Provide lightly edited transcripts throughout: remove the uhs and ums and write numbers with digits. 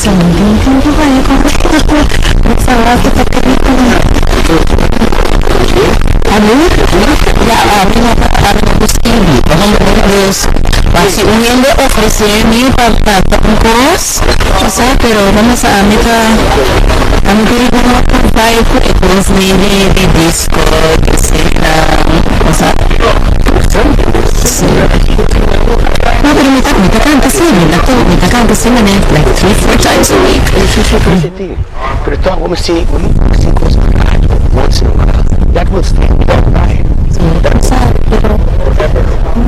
Sa, mi tin tempu pa e pa wak e pelíkula. Ami? Ya, ami no ta skirbi. Dus, si un hende ofresé mi pa un kos, sa, pero vamos a ami ta riba un vibe ku e kos ni di disco, di sena, o sea, sí. No, pero mi ta kanta sí, mi ta kanta sí, mane, like three, four times a week. Pero toch, when we see kos once in a while, that will stay right. Sí, sa, pero,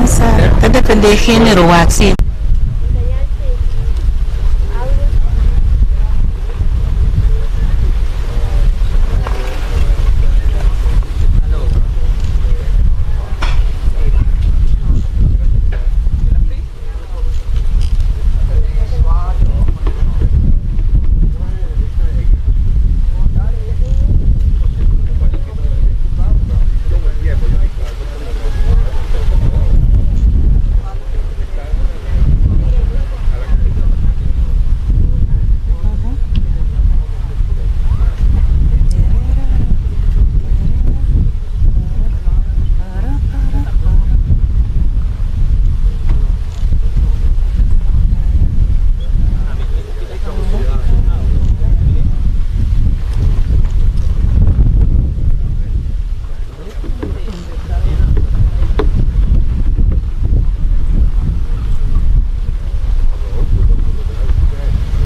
sa, ta dependé género, wak, sí.